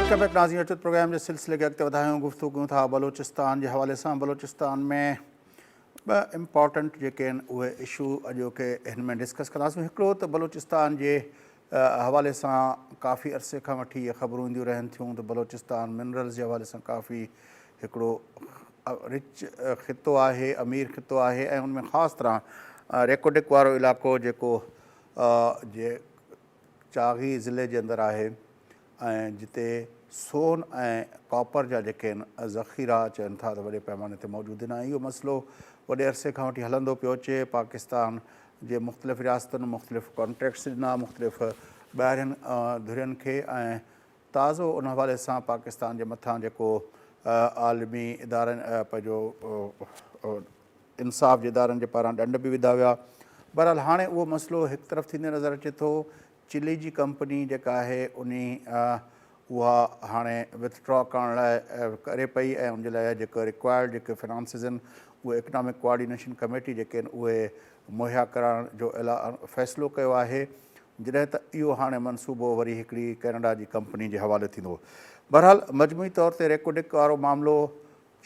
Welcome back ناظرين اچو ته پروگرام جي سلسلي کي اڳتي وڌايون گفتگو ڪيون ٿا بلوچستان جي حوالي سان بلوچستان ۾ ٻه امپارٽنٽ جيڪي آهن اهي اشو اڄوڪي هن ۾ ڊسڪس ڪنداسون هڪڙو ته بلوچستان جي حوالي سان ڪافي عرصي کان وٺي اهي خبرون اينديون رهن ٿيون ته بلوچستان منرلز جي حوالي سان ڪافي هڪڙو رچ خطو آهي امير خطو آهي ۽ ان ۾ خاص طرح ريڪوڊڪ وارو علائقو جيڪو جي چاغي ضلعي جي اندر آهي ۽ جتي سون ۽ ڪاپر جا جيڪي آهن ذخيرا چون ٿا ته وڏي پئماني تي موجود آهن ۽ اهو مسئلو وڏي عرصي کان وٺي هلندو پيو اچي پاڪستان جي مختلف رياستن مختلف ڪانٽريڪٽس ڏنا مختلف ٻاهرين ڌرين کي ۽ تازو ان حوالي سان پاڪستان جي مٿان جيڪو عالمي ادارن پنهنجو انصاف جي ادارن جي پاران ڏنڊ به وڌا ويا بهرحال هاڻي اهو مسئلو هڪ طرف ٿيندي نظر اچي ٿو چلي جي ڪمپني جيڪا آهي انهي اها هاڻي وٿڊرا ڪرڻ لاء ڪري پئي ۽ ان جي لاء جيڪو رڪوائرڊ جيڪي فنانسز آهن اهي اڪنامڪ ڪوآرڊينيشن ڪميٽي جيڪي آهن اهي مهيا ڪرائڻ جو فيصلو ڪيو آهي جڏهن ته اهو هاڻي منصوبو وري هڪڙي ڪينيڊا جي ڪمپني جي حوالي ٿيندو بهرحال مجموعي طور تي ريڪوڊڪ وارو معاملو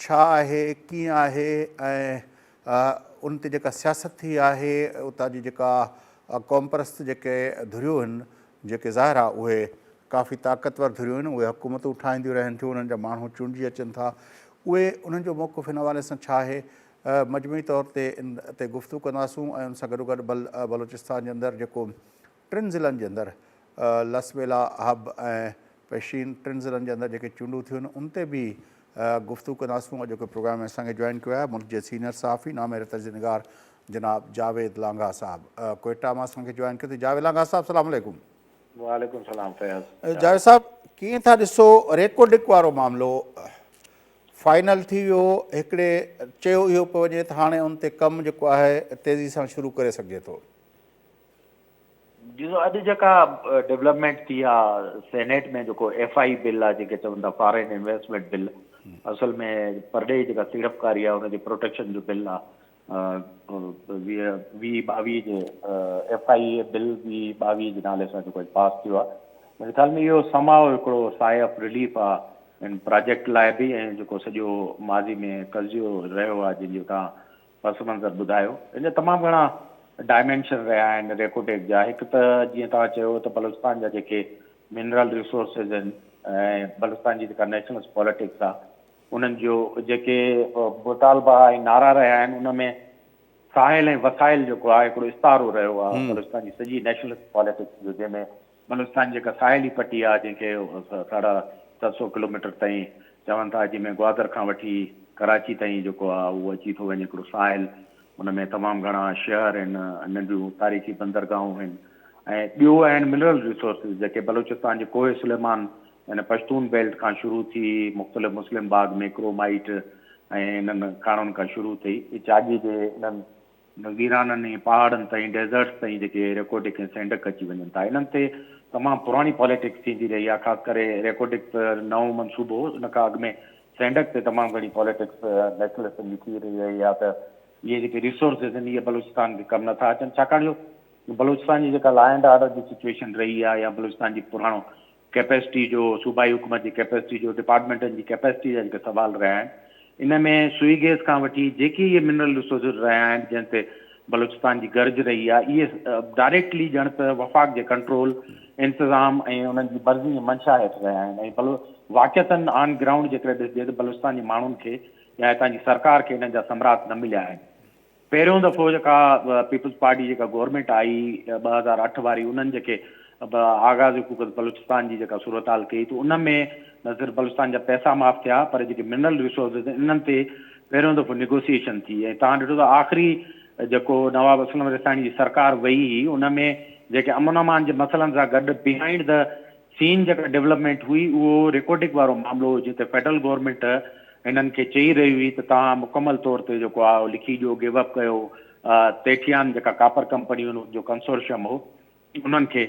ڇا آهي، ڪيئن آهي ۽ ان تي جيڪا سياست ٿي آهي، اتان جي جيڪا قومپرست جيڪي ڌريون آهن، جيڪي ظاهر آهي اهي ڪافي طاقتور ڌريون آهن، اهي حڪومتون ٺاهينديون رهن ٿيون، انهن جا ماڻهو چونڊجي اچن ٿا، اهي انهن جو موقف ان حوالي سان ڇا آهي، مجموعي طور تي ان تي گفتگو ڪنداسون ۽ ان سان گڏوگڏ بلوچستان جي اندر جيڪو ٽن ضلعن جي اندر لسٻيلا، حب ۽ پشين ٽن ضلعن جي اندر جيڪي چونڊون ٿيون آهن ان تي به گفتگو ڪنداسون. اڄوڪي پروگرام ۾ اسان کي جوائن ڪيو آهي ملڪ جي سينئر صحافي نامياري تجزيي نگار جناب جاويد لانگاهه صاحب ڪوئيٽا مان اسان کي جوائن ڪيو اٿئي. جاويد لانگاهه صاحب سلام عليڪم. وعليڪم سلام فياض. جاويد صاحب ڪيئن ٿا ڏسو ريڪوڊڪ وارو معاملو فائنل ٿي ويو هڪڙي چيو اهو پيو وڃي ته هاڻي ان تي ڪم جيڪو آهي تيزي سان شروع ڪري سگهجي ٿو. ڏسو اڄ جيڪا ڊولپمينٽ ٿي آ سينيٽ ۾ جيڪو ايف I بل آ جنهن کي چون ٿا فارين انويسٽمينٽ بل اصل ۾ پرڏيهي جيڪا سيڙپڪاري آ ان جي پروٽيڪشن جو بل آ ويهه ويهه ٻاويهه جي ايف I اي بل ويهه ٻاويهه جي نالي سان جيڪو اڄ پاس ٿيو آ منهنجي خيال ۾ اهو سماء هڪڙو ساء آف رليف آ ان پراجيڪٽ لاء به ۽ جيڪو سڄو ماضي ۾ قضيو رهيو آ جنهن جو تان پس منظر ٻڌايو. ان جا تمام گهڻا ڊائمينشن رهيا آهن ريڪوڊيڪ جا. هڪ ته جيئن توهان چيو ته بلوچستان جا جيڪي منرل ريسورسز آهن ۽ بلوچستان جي جيڪا نيشنلسٽ پاليٽڪس آهي انهن جو جيڪي مطالبا ۽ نعرا رهيا آهن ان ۾ ساحل ۽ وسائل جيڪو آهي هڪڙو استعارو رهيو آهي بلوچستان جي سڄي نيشنلسٽ پاليٽڪس جو جنهن ۾ بلوچستان جي جيڪا ساحلي پٽي آهي جنهن کي ساڍا 700 ڪلوميٽر تائين چون ٿا جنهن ۾ گوادر کان وٺي ڪراچي تائين جيڪو آهي اهو اچي ٿو وڃي هڪڙو ساحل ان ۾ تمام گهڻا شهر آهن ننڍيون تاريخي بندرگاهون آهن ۽ ٻيو آهن منرل ريسورسز جيڪي بلوچستان جي ڪوهه سليمان يعني پشتون بيلٽ کان شروع ٿي مختلف مسلم باغ ۾ ڪرومائيٽ ۽ انهن کاڻن کان شروع ٿي چاڳي جي انهن ويرانن ۽ پهاڙن تائين، ڊيزرٽس تائين جيڪي ريڪوڊڪ ۽ سينڊڪ اچي وڃن ٿا، انهن تي تمام پراڻي پاليٽڪس ٿيندي رهي آهي، خاص ڪري ريڪوڊڪ ته نئون منصوبو هو، ان کان اڳ ۾ سينڊڪ تي تمام گهڻي پاليٽڪس نيشنلسٽن جي ٿي رهي آهي ته اهي جيڪي ريسورسز آهن اهي بلوچستان کي ڪم نٿا اچن، ڇاڪاڻ جو بلوچستان جي جيڪا لا اينڊ آرڊر جي سچوئيشن رهي آهي يا بلوچستان جي پراڻو ڪيپيسٽي جو، صوبائي حڪومت جي ڪيپيسٽي جو، ڊپارٽمينٽن جي ڪيپيسٽي جا جيڪي سوال رهيا آهن، ان ۾ سوئي گئس کان وٺي جيڪي اهي منرل ريسورسز رهيا آهن جنهن تي بلوچستان جي گرج رهي آهي، اهي ڊائريڪٽلي ڄڻ ته وفاق جي ڪنٽرول، انتظام ۽ انهن جي مرضي ۽ منشا هيٺ رهيا آهن ۽ بلو واقعتن آن گرائونڊ جيڪڏهن ڏسجي ته بلوچستان جي ماڻهن کي يا هتان جي سرڪار کي انهن جا ثمرات نه مليا آهن. پهريون دفعو جيڪا پيپلز پارٽي جيڪا گورنمينٽ آئي 2008 واري انهن جيڪي آغاز حقوقت بلوچستان جي جيڪا صورتحال ڪئي ته ان ۾ نه صرف بلوچستان جا پئسا معاف ٿيا پر جيڪي منرل ريسورسز انهن تي پهريون دفعو نيگوسيئيشن ٿي ۽ توهان ڏٺو ته آخري جيڪو نواب اسلم ريساڻي جي سرڪار وئي هئي ان ۾ جيڪي امن امان جي مسئلن سان گڏ بيهائنڊ the سين جيڪا ڊولپمينٽ هئي اهو ريڪوڊڪ وارو معاملو هو جتي فيڊرل گورنمينٽ هنن کي چئي رهي هئي ته توهان مڪمل طور تي جيڪو آهي اهو لکي ڏيو گيو اپ ڪيو تيٺيان جيڪا ڪاپر ڪمپني هن جو ڪنسورشيم هو انهن کي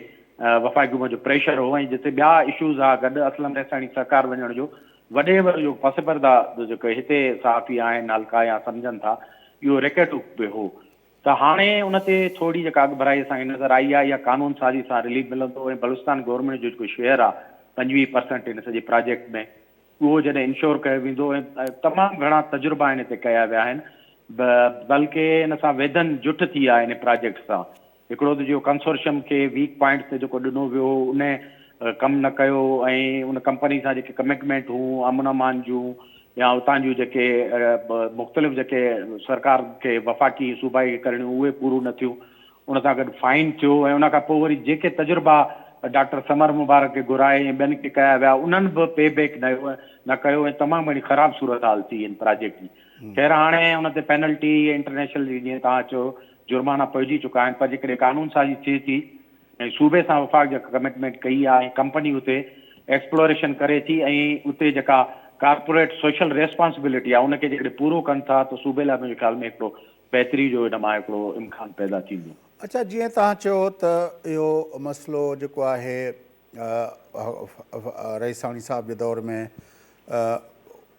وفاقي حڪومت جو پريشر هو ۽ جتي ٻيا اشوز ها گڏ اسلم ريساڻي سرڪار وڃڻ جو وڏي وڏو جو پس پرده جيڪو هتي صحافي آهن حلقا يا سمجهن ٿا اهو ريڪوڊڪ به هو ته هاڻي ان تي ٿوري جيڪا اڳڀرائي اسان کي نظر آئي آهي اها قانون سازي سان رليف ملندو ۽ بلوچستان گورنمينٽ جو جيڪو شيئر آهي 25 پرسنٽ هن سڄي پراجيڪٽ ۾ اهو جڏهن انشور ڪيو ويندو ۽ تمام گهڻا تجربا ان تي ڪيا ويا آهن بلڪه ان سان ويڌن جٺ ٿي آهي ان پراجيڪٽ سان هڪڙو ته جيڪو ڪنسورشم کي ويڪ پوائنٽس تي جيڪو ڏنو ويو هو ان ڪم نه ڪيو ۽ ان ڪمپني سان جيڪي ڪمٽمينٽ هون امن امان جون يا اتان جون جيڪي مختلف جيڪي سرڪار کي وفاقي صوبائي کي ڪرڻيون اهي پوريون نه ٿيون ان سان گڏ فائن ٿيو ۽ ان کان پوء وري جيڪي تجربا ڊاڪٽر ثمر مبارڪ کي گهرائي ۽ ٻين کي ڪيا ويا انهن به پي بيڪ نه ڪيو ۽ تمام گهڻي خراب صورتحال ٿي ان پراجيڪٽ جي خير هاڻي ان تي پينلٽي انٽرنيشنل جيئن توهان چيو جرمانا پئجي چڪا آهن پر جيڪڏهن قانون سازي ٿئي ٿي ۽ صوبي سان وفاق جيڪا ڪمٽمينٽ ڪئي آهي ۽ ڪمپني اتي ايڪسپلوريشن ڪري ٿي ۽ اتي جيڪا ڪارپوريٽ سوشل ريسپانسبلٽي آهي ان کي جيڪڏهن پورو ڪن ٿا ته صوبي لاء منهنجي خيال ۾ هڪڙو بهتري جو ان مان هڪڙو امڪان پيدا ٿيندو. اڇا جيئن توهان چيو ته اهو مسئلو جيڪو آهي رئيساڻي صاحب جي دور ۾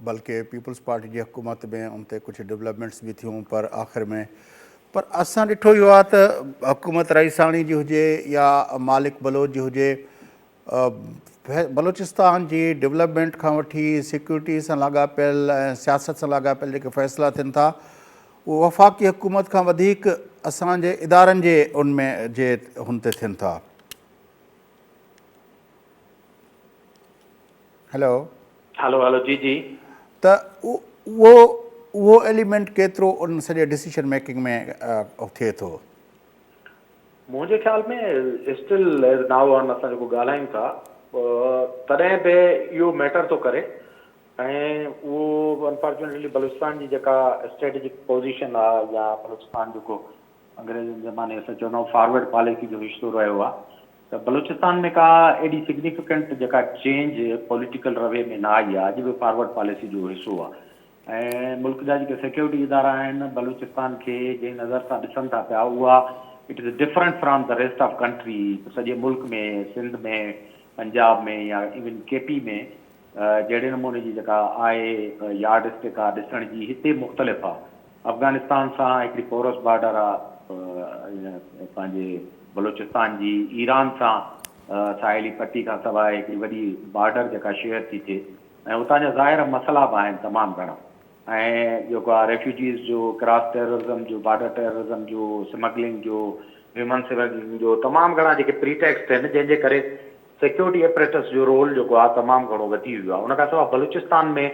بلڪه پيپلز پارٽي جي حڪومت ۾ ان تي ڪجهه ڊولپمينٽس به ٿيون پر آخر ۾ پر اسان ڏٺو اهو آهي ته حڪومت رئيساڻي جي هجي يا مالڪ بلوچ جي هجي بلوچستان جي ڊولپمينٽ کان وٺي سيڪيورٽي سان لاڳاپيل ۽ سياست سان لاڳاپيل جيڪي فيصلا ٿين ٿا اهي وفاقي حڪومت کان وڌيڪ اسان جي ادارن جي ان ۾ جي هن تي ٿين ٿا. هلو. هلو هلو جي جي. ته اهو اهو ايليمينٽ ڪيترو ان سڄي ڊسيشن ميڪنگ ۾ ٿئي ٿو؟ منهنجي خيال ۾ اسٽل ايز now آن اسان جيڪو ڳالهايون ٿا تڏهن به اهو ميٽر ٿو ڪري ۽ اهو انفارچونيٽلي بلوچستان جي جيڪا اسٽريٽجڪ پوزيشن آ يا بلوچستان جيڪو انگريزن زماني اسان چوندا آهيون فارورڊ پاليسي جو حصو رهيو آ ته بلوچستان ۾ ڪا ايڏي سگنيفڪنٽ جيڪا چينج پوليٽيڪل روي ۾ نه آئي آ اڄ به فارورڊ پاليسي جو حصو آ ۽ ملڪ جا جيڪي سيڪيورٽي ادارا آهن بلوچستان کي جنهن نظر سان ڏسن ٿا پيا اها it is different from the rest of country سڄي ملڪ ۾ سنڌ ۾ پنجاب ۾ يا ايون ڪي پي ۾ جهڙي نموني جي جيڪا آهي يارڊ اسٽڪ آهي ڏسڻ جي هتي مختلف آهي افغانستان سان هڪڙي پورس بارڊر آهي پنهنجي بلوچستان جي ايران سان ساحلي پٽي کان سواء هڪڙي وڏي بارڊر جيڪا شيئر ٿي ٿئي ۽ اتان جا ظاهر مسئلا به آهن تمام گهڻا ۽ جيڪو آهي ريفيوجيز جو ڪراس ٽيررزم جو بارڊر ٽيررزم جو سمگلنگ جو هيومن سمگلنگ جو تمام گهڻا جيڪي پري ٽيڪسٽ آهن جنهن جي ڪري سيڪيورٽي ايپريٽس جو رول جيڪو آهي تمام گهڻو وڌي ويو آهي ان کان سواء بلوچستان ۾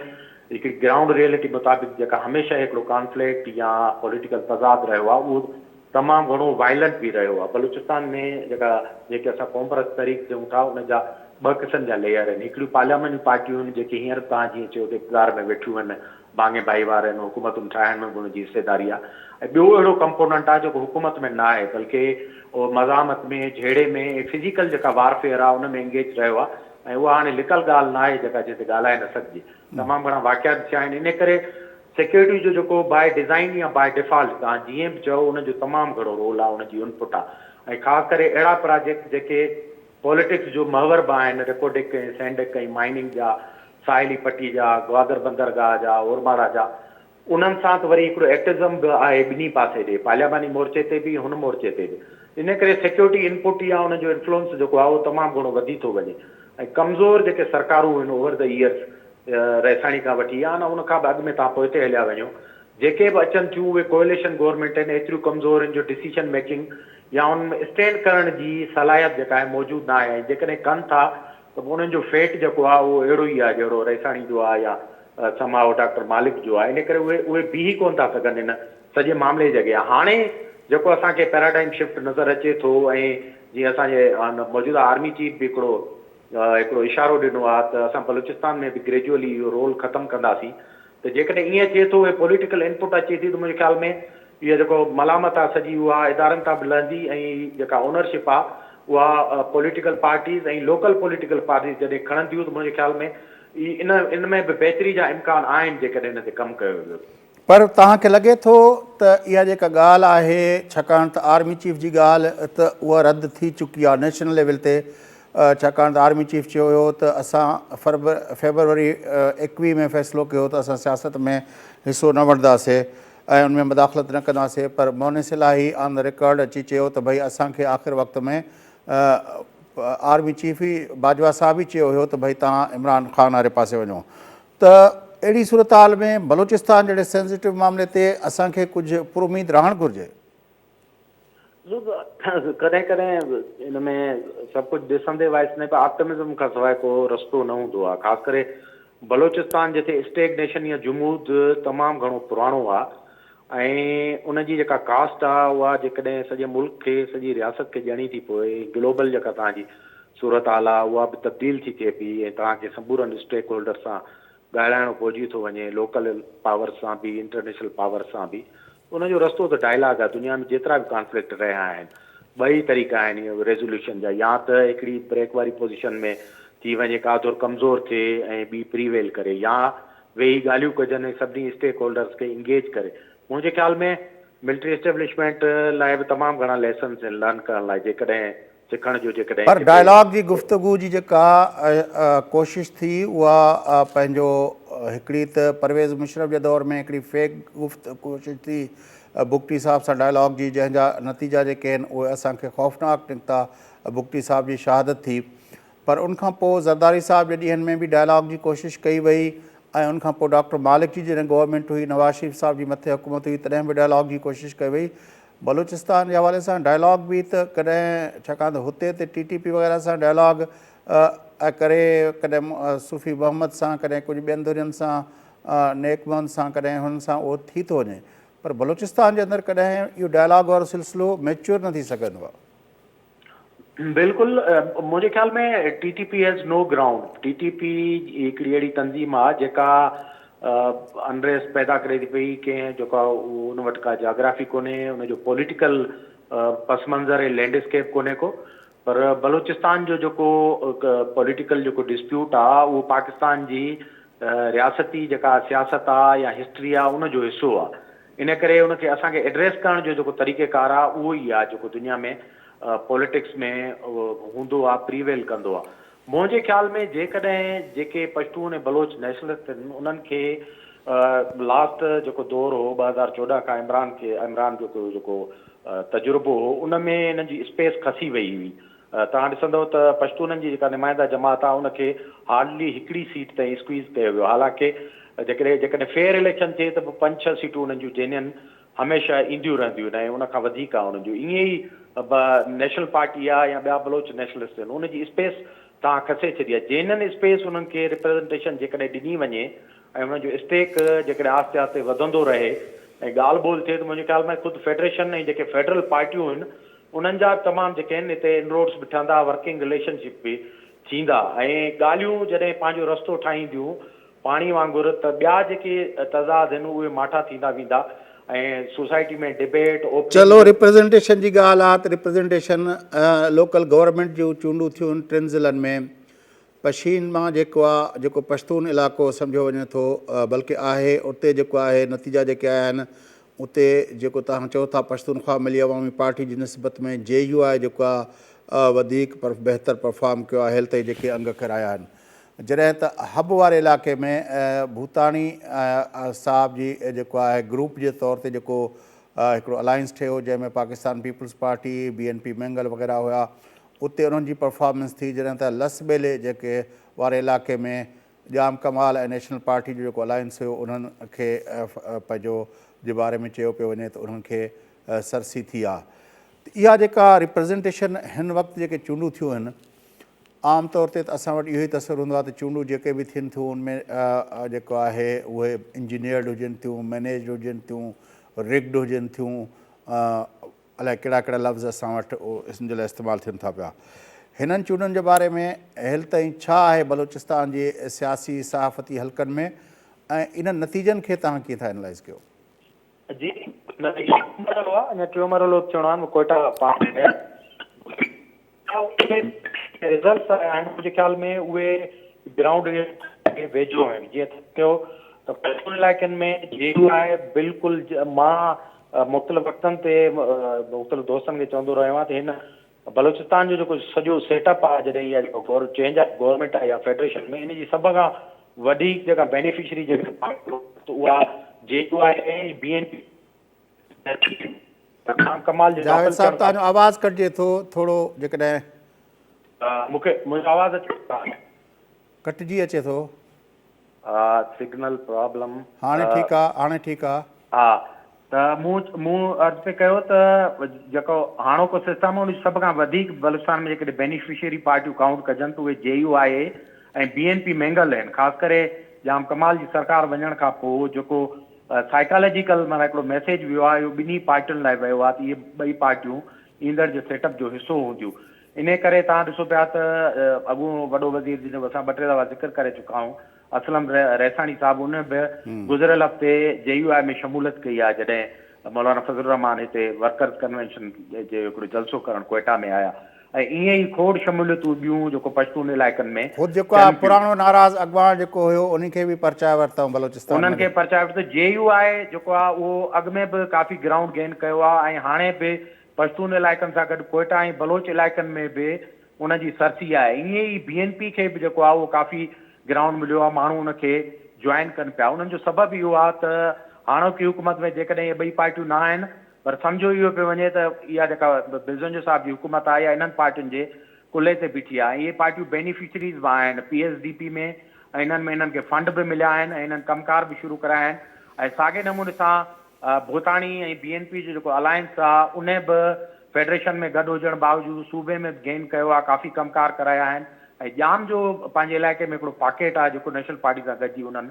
هڪڙي گرائونڊ ريئلٽي مطابق جيڪا هميشه هڪڙو ڪانفلڪٽ يا پوليٽيڪل تضاد رهيو آهي اهو تمام گهڻو وائلنٽ به رهيو آهي. بلوچستان ۾ جيڪا جيڪي اسان قومپرست تحريڪ چئون ٿا ان جا ٻه قسم جا ليئر آهن. هڪڙيون پارلياماني پارٽيون آهن جيڪي هينئر به توهان جيئن چيو ته اقتدار ۾ ويٺيون آهن، ڀاڱي ڀائيوار آهن، حڪومتن ٺاهڻ ۾ به انهن جي حصيداري آهي ۽ ٻيو اهڙو ڪمپوننٽ آهي جيڪو حڪومت ۾ نه آهي بلڪه اهو مزاحمت ۾، جهيڙي ۾ ۽ فزيڪل جيڪا وارفيئر آهي ان ۾ انگيج رهيو آهي ۽ اها هاڻي لڪل ڳالهه نه آهي جيڪا جنهن تي ڳالهائي نه سگهجي. تمام گهڻا واقعا به ٿيا آهن ان ڪري سيڪيورٽي جو جيڪو باء ڊزائين يا باء ڊيفالٽ توهان جيئن به چئو ان جو تمام گهڻو رول آهي ان جي انپٽ آهي ۽ خاص ڪري اهڙا پراجيڪٽ جيڪي پوليٽڪس جو محور به آهن ريڪوڊڪ ۽ سينڊڪ ۽ مائننگ جا ساحلي پٽي جا گوادر بندرگاهه جا اورماڙا جا انهن سان ته وري هڪڙو ايڪٽزم به آهي ٻنهي پاسي ڏي پارلياماني مورچي تي به هن مورچي تي به ان ڪري سيڪيورٽي انپٽ يا ان جو انفلوئنس جيڪو آهي اهو تمام گهڻو وڌي ٿو وڃي ۽ ڪمزور جيڪي سرڪارون آهن اوور the years Raisani کان وٺي يا نه ان کان به اڳ ۾ توهان پوئتي هليا وڃو جيڪي به اچن ٿيون اهي ڪوئليشن گورنمينٽ آهن ايتريون ڪمزور آهن جو ڊسيشن ميڪنگ يا انهن ۾ اسٽينڊ ڪرڻ جي صلاحيت جيڪا آهي موجود نه آهي ۽ جيڪڏهن ڪن ٿا ته پوء انهن جو فيٽ جيڪو آهي اهو اهڙو ئي آهي جهڙو رئيساڻي جو آهي يا سماء ڊاڪٽر مالڪ جو آهي ان ڪري اهي اهي بيهي ڪونه ٿا سگهن ان سڄي معاملي جي اڳيان هاڻي جيڪو اسان کي پيراڊائم شفٽ نظر اچي ٿو ۽ جيئن اسان جي موجوده آرمي چيف به هڪڙو هڪڙو اشارو ڏنو آهي ته اسان بلوچستان ۾ به گريجوئلي اهو رول ختم ڪنداسين ته جيڪڏهن ائين ٿئي ٿو ۽ پوليٽيڪل انپٽ اچي ٿي ته منهنجي خيال ۾ اها جيڪو ملامت آهي سڄي اها ادارن تان به لهندي ۽ جيڪا اونرشپ آهي اها political parties ۽ local political parties جڏهن کڻنديون ته منهنجي خيال ۾ ان ان ۾ به بهتري جا امڪان آهن جيڪڏهن ان تي ڪم ڪيو ويو ته. پر توهان کي لڳي ٿو ته اها جيڪا ڳالهه آهي ڇاڪاڻ ته آرمي چيف جي ڳالهه ته اها رد ٿي چڪي آهي نيشنل ليول تي ڇاڪاڻ ته آرمي چيف چيو هيو ته اسان فيبروري 21 ۾ فيصلو ڪيو ته اسان سياست ۾ حصو نه وٺنداسي ۽ ان ۾ مداخلت نه ڪنداسي پر مونس الاهي آن the record اچي چيو ته ڀئي اسان کي آخر وقت ۾ آرمي چيف ئي باجوا صاحب ئي چيو هيو ته ڀئي توهان عمران خان واري پاسي وڃو ته اهڙي صورتحال ۾ بلوچستان جهڙي سينسيٽو معاملي تي اسان کي ڪجهه پراميد رهڻ گهرجي. ڪڏهن ڪڏهن ان ۾ سڀ ڪجهه ڏسندي وائسندي پر آپٽمزم کان سواء ڪو رستو نه هوندو آهي خاص ڪري بلوچستان جتي اسٽيگنيشن يا جمود تمام گهڻو پراڻو آهي ۽ ان جي جيڪا ڪاسٽ آ اها جيڪڏهن سڄي ملڪ کي سڄي رياست کي ڏيڻي ٿي پوي ۽ گلوبل جيڪا توهان جي صورتحال آ اها به تبديل ٿي ٿئي پئي ۽ توهان کي سمورن اسٽيڪ هولڊر سان ڳالهائڻو پئجي ٿو وڃي لوڪل پاورز سان به انٽرنيشنل پاورز سان به ان جو رستو ته ڊائلاگ آ دنيا ۾ جيترا به ڪانفلڪٽ رهيا آهن ٻه ئي طريقا آهن ريزوليوشن جا يا ته هڪڙي بريڪ واري پوزيشن ۾ ٿي وڃي ڪا ڌر ڪمزور ٿئي ۽ ٻي پريويل ڪري يا ويهي ڳالهيون ڪجن ۽ سڀني اسٽيڪ هولڊرز کي انگيج ڪري. منهنجي خيال ۾ ملٽري اسٽيبلشمينٽ لاء به تمام گهڻا ليسنز آهن لرن ڪرڻ لاء جيڪڏهن سکڻ جو جيڪڏهن پر ڪٿي. ڊائلاگ جي گفتگو جي جيڪا ڪوشش ٿي اها پنهنجو هڪڙي ته پرويز مشرف جي دور ۾ هڪڙي فيڪ گفت ڪوشش ٿي بگٽي صاحب سان ڊائلاگ جي جنهن جا نتيجا جيڪي آهن اهي اسان کي خوفناڪ نڪتا بگٽي صاحب جي شهادت ٿي پر ان کان پوء زرداري صاحب جي ڏينهن ۾ به ڊائلاگ جي ڪوشش ڪئي وئي ۽ ان کان پوء ڊاڪٽر مالڪ جي جڏهن گورنمينٽ هئي نواز شريف صاحب جي مٿي حڪومت هئي تڏهن به ڊائلاگ جي ڪوشش ڪئي وئي. بلوچستان جي حوالي سان ڊائلاگ به ته ڪڏهن ڇاڪاڻ ته هتي ته ٽي ٽي پي وغيره سان ڊائلاگ ڪري ڪڏهن صوفي محمد سان ڪڏهن ڪجهه ٻين ڌرين سان نيڪ محمد سان ڪڏهن هنن سان اهو ٿي ٿو وڃي پر بلوچستان جي اندر ڪڏهن اهو ڊائلاگ وارو سلسلو ميچوئر نه ٿي سگهندو آهي. بلڪل منهنجي خيال ۾ T T P has no ground T T P هڪڙي اهڙي تنظيم آهي جيڪا انريسٽ پيدا ڪري ٿي پئي ڪنهن جيڪا ان وٽ ڪا جاگرافي ڪونهي ان جو پوليٽيڪل پس منظر ۽ لينڊ اسڪيپ ڪونهي ڪو پر بلوچستان جو جيڪو پوليٽيڪل جيڪو ڊسپيوٽ آهي اهو پاڪستان جي رياستي جيڪا سياست آهي يا هسٽري آهي ان جو حصو آهي ان ڪري ان کي اسان کي ايڊريس ڪرڻ جو جيڪو طريقه ڪار آ اهو ئي آ جيڪو دنيا ۾ پوليٽڪس ۾ هوندو آ پريويل ڪندو آ. منهنجي خيال ۾ جيڪڏهن جيڪي پشتون ۽ بلوچ نيشنلسٽ آهن انهن کي لاسٽ جيڪو دور هو 2014 کان عمران کي عمران جو جيڪو تجربو هو ان ۾ انهن جي اسپيس کسي وئي هئي توهان ڏسندؤ ته پشتونن جي جيڪا نمائنده جماعت آهي ان کي هارڊلي هڪڙي سيٽ تائين اسڪويز ڪيو ويو حالانڪه جيڪڏهن جيڪڏهن فيئر اليڪشن ٿئي ته به پنج ڇهه سيٽون انهن جون جينين هميشه اينديون رهنديون آهن ۽ ان کان وڌيڪ آهي انهن جون ائين ئي به نيشنل پارٽي آهي يا ٻيا بلوچ نيشنلسٽ آهن ان جي اسپيس توهان کسي ڇڏي آهي جينين اسپيس انهن کي ريپريزنٽيشن جيڪڏهن ڏني وڃي ۽ انهن جو اسٽيڪ جيڪڏهن آهستي آهستي وڌندو رهي ۽ ڳالهه ٻولهه ٿئي ته منهنجي خيال ۾ خود فيڊريشن ۽ جيڪي فيڊرل پارٽيون آهن انهن جا تمام جيڪي آهن اتي انروڊس به ٺهندا، ورڪنگ رليشن شپ به ٿيندا ۽ ڳالهيون جڏهن پنهنجو رستو ٺاهينديون پاڻي وانگر ته ٻيا جيڪي تضاد آهن اهي ماٺا ٿيندا ويندا ۽ سوسائٽي ۾ ڊبيٽ، چلو اوپننگ. ريپريزنٽيشن جي ڳالهه آ ته ريپريزنٽيشن لوڪل گورنمينٽ جون چونڊون ٿيون ٽن ضلعن ۾ پشين مان جيڪو آ جيڪو پشتون علائقو سمجهيو وڃي ٿو بلڪه آهي اتي جيڪو آهي نتيجا جيڪي آيا آهن اتي جيڪو توهان چئو ٿا پشتونخوا ملي عوامي پارٽي جي نسبت ۾ جي يو آء جيڪو آ وڌيڪ بهتر پرفارم ڪيو آهي هيل تائين جيڪي انگ اکر آيا آهن جڏهن ته حب واري علائقي ۾ ڀوتاڻي صاحب جي جيڪو آهي گروپ جي طور تي جيڪو هڪڙو الائنس ٺهيو جنهن ۾ Pakistan Peoples Party B N P Mengal وغيره هيا اتي انهن جي پرفارمنس ٿي جڏهن ته لس ٻيلي جيڪي واري علائقي ۾ ڄام ڪمال ۽ نيشنل پارٽي جو جيڪو الائنس هيو انهن کي پنهنجو جي باري ۾ چيو پيو وڃي ته انهن کي سرسي ٿي آ ته اها جيڪا ريپريزنٽيشن هن وقت جيڪي چونڊون ٿيون آهن عام طور تي ته اسان وٽ اهو ئي تصور هوندو آهي ته چونڊون جيڪي به ٿين ٿيون ان ۾ جيڪو آهي اهي انجنيئرڊ هجن ٿيون مينيجڊ هجن ٿيون رگڊ هجن ٿيون الائي ڪهڙا ڪهڙا لفظ اسان وٽ ان جي لاء استعمال ٿين ٿا پيا. هنن چونڊن جي باري ۾ هيل تائين ڇا آهي بلوچستان جي سياسي صحافتي حلقن ۾ ۽ انهن نتيجن کي توهان ڪيئن ٿا اينالائيز ڪيو؟ جي نه اهو مرحلو آهي اڃا ٽيون مرحلو به ٿيڻو آهي ڪوئيٽا پاس ٿيل رزلٽس آيا آهن منهنجي خيال ۾ اهي گرائونڊ ريئلٽي کي ويجهو آهن جيئن ٿيو ته پشتون علائقن ۾ جي يو آء بلڪل مان مختلف وقتن تي مختلف دوستن کي چوندو رهيو آهيان ته هن بلوچستان جو جيڪو سڄو سيٽ اپ آهي جڏهن اها جيڪو گور چينج آف گورنمينٽ آهي يا فيڊريشن ۾ ان جي سڀ کان وڌيڪ جيڪا بينيفشري جيڪا ته اها جي يو آء ۽ بي اين پي جاويد صاحب توهان جو آواز ڪٽجي ٿو ٿورو جيڪڏهن. مون کي منهنجو آواز اچي ٿو؟ ڪٽجي اچي ٿو. ها سگنل پرابلم. هاڻي ٺيڪ آ هاڻي ٺيڪ آ. ها ته مون مون عرض پئي ڪيو ته جيڪو هاڻوڪو سسٽم آ ان جي سڀ کان وڌيڪ بلوچستان ۾ جيڪڏهن بينيفشري پارٽيون ڪائونٽ ڪجن ته اهي جي يو آء ۽ بي اين پي مينگل آهن خاص ڪري ڄام ڪمال جي سرڪار وڃڻ کان پوء جيڪو سائيڪالاجيڪل معنيٰ هڪڙو ميسيج ويو آهي اهو ٻنهي پارٽين لاء ويو آهي ته اهي ٻئي پارٽيون ايندڙ جي سيٽ اپ جو حصو هونديون انهيء ڪري توهان ڏسو پيا ته اڳوڻو وڏو وزير جنهن جو اسان ٻه ٽي دفعا ذڪر ڪري چڪا آهيون اسلم رئيساڻي صاحب ان به گذريل هفتي جي يو آء ۾ شموليت ڪئي آهي جڏهن مولانا فضل الرحمان هتي ورڪرز ڪنوينشن جو هڪڙو جلسو ڪرڻ ڪوئيٽا ۾ آيا ۽ ائين ئي کوڙ شموليتون ٻيون جيڪو پشتون علائقن ۾ خود جيڪو آهي پراڻو ناراض اڳواڻ جيڪو هيو انهي کي به پرچائي ورتائون بلوچستان ۾. انهن کي پرچائي ورتو جي يو آء جيڪو آهي اهو اڳ ۾ به ڪافي گرائونڊ گين ڪيو آهي ۽ هاڻي به پشتون علائقن سان گڏ ڪوئيٽا ۽ بلوچ علائقن ۾ به ان جي سرسي آهي. ائين ئي بي اين پي کي به جيڪو آهي اهو ڪافي گرائونڊ مليو آهي، ماڻهو ان کي جوائن ڪن پيا. انهن جو سبب اهو آهي ته هاڻوڪي حڪومت ۾ جيڪڏهن اهي ٻئي پارٽيون نه آهن پر سمجهيو اهو پيو وڃي ته اها جيڪا بزنجو صاحب جي حڪومت آهي اها انهن پارٽين جي ڪلهي تي بيٺي آهي ۽ اهي پارٽيون بينيفشريز به آهن پي ايس ڊي پي ۾ ۽ انهن ۾ انهن کي فنڊ به مليا آهن ۽ انهن ڪم ڪار به شروع ڪرايا آهن ۽ ساڳئي نموني سان ڀوتاڻي ۽ بي اين پي جو جيڪو الائنس آ ان به فيڊريشن ۾ گڏ هجڻ باوجود صوبي ۾ به گين ڪيو آ ڪافي ڪم ڪار ڪرايا آهن ۽ ڄام جو پنهنجي علائقي ۾ هڪڙو پاڪيٽ آ جيڪو نيشنل پارٽي سان گڏجي انهن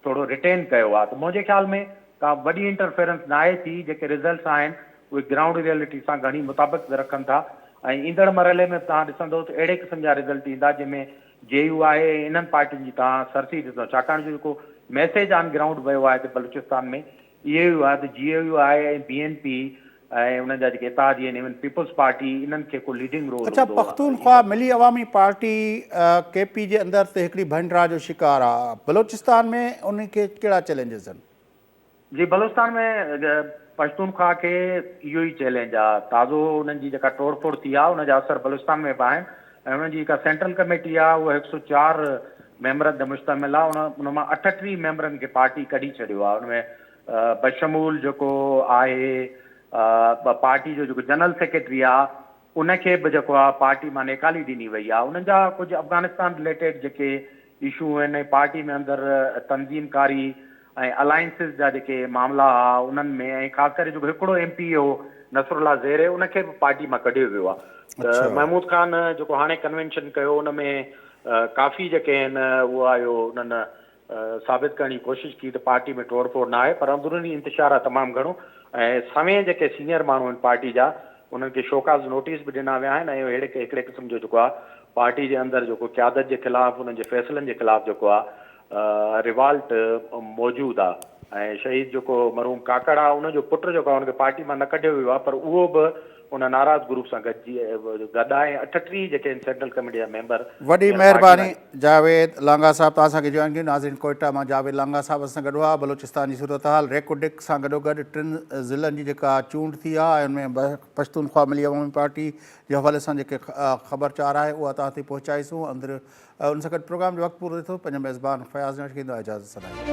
ٿورو ريٽين ڪيو آ ته منهنجي خيال ۾ ڪا وڏي انٽرفيرنس ناهي ٿي جيڪي رزلٽس آهن اهي گرائونڊ ريئلٽي سان گهڻي مطابقت رکن ٿا ۽ ايندڙ مرحلي ۾ به توهان ڏسندو ته اهڙي قسم جا رزلٽ ايندا جنهن ۾ جي يو آء ۽ انهن پارٽين جي توهان سرسي ڏسندو ڇاڪاڻ جو جيڪو ميسيج آن گرائونڊ ويو آهي ته بلوچستان ۾ اهو ئي آهي ته جي يو آء ۽ بي اين پي ۽ انهن جا جيڪي اتحادي آهن ايون پيپلز پارٽي انهن کي ڪو ليڊنگ رول اڇا هوندو پختونخوا ملي عوامي پارٽي ڪي پي جي اندر ته هڪڙي ڀنڊرا جو شڪار آ بلوچستان ۾ ان کي ڪهڙا چئلينجز آهن؟ جي بلوچستان ۾ پشتونخوا کي اهو ئي چئلينج آ تازو انهن جي جيڪا ٽوڙ ڦوڙ ٿي آ ان جا اثر بلوچستان ۾ به آهن ۽ انهن جي جيڪا سينٽرل ڪميٽي آ اها هڪ سو چار ميمبرن تي مشتمل آ ان ان مان 38 ميمبرن کي پارٽي ڪڍي ڇڏيو آ ان ۾ بشمول جيڪو آهي پارٽي جو جيڪو جنرل سيڪريٽري آ ان کي به جيڪو آ پارٽي مان نيڪالي ڏني وئي آ انهن جا ڪجهه افغانستان رليٽيڊ جيڪي اشو آهن ۽ پارٽي ۾ اندر تنظيم ڪاري ۽ الائنسز جا جيڪي معاملا ها انهن ۾ ۽ خاص ڪري جيڪو هڪڙو ايم پي اي هو نصر الله زهري ان کي به پارٽي مان ڪڍيو ويو آ ته محمود خان جيڪو هاڻي ڪنوينشن ڪيو ان ۾ ڪافي جيڪي آهن اهو آيو انهن ثابت ڪرڻ جي ڪوشش ڪئي ته پارٽي ۾ ٽوڙ ڦوڙ نه آهي پر اندروني انتشار آهي تمام گهڻو ۽ سوين جيڪي سينئر ماڻهو آهن پارٽي جا انهن کي شوڪاز نوٽيس به ڏنا ويا آهن ۽ اهڙي هڪڙي قسم جو جيڪو آهي پارٽي جي اندر جيڪو قيادت جي خلاف انهن جي فيصلن جي خلاف جيڪو آهي ريوالٽ موجود آهي ۽ شهيد جيڪو مرحوم ڪاڪڙ آهي ان جو پٽ جيڪو آهي ان کي پارٽي مان نه ڪڍيو ويو آهي پر اهو به ان ناراض گروپ سان گڏجي گڏ آهي ۽ 38 جيڪي آهن سينٽرل ڪميٽي جا ميمبر وڏي هينئر پارٽي مهرباني مان جاويد لانگاهه صاحب توهان اسان کي جوائن ڪيو ناظرين ڪوئيٽا مان جاويد لانگاهه صاحب اسان سان گڏ هئا بلوچستان جي صورتحال ريڪوڊڪ سان گڏوگڏ ٽن ضلعن جي جيڪا چونڊ ٿي آهي ۽ ان ۾ پشتونخوا ملي عوامي پارٽي جي حوالي سان جيڪي خبر چار آهي اها توهان تائين پهچائيسون اندر ان سان گڏ پروگرام جو وقت پورو ٿئي ٿو پنهنجي ميزبان فياض نياز کي اجازت سڏايو.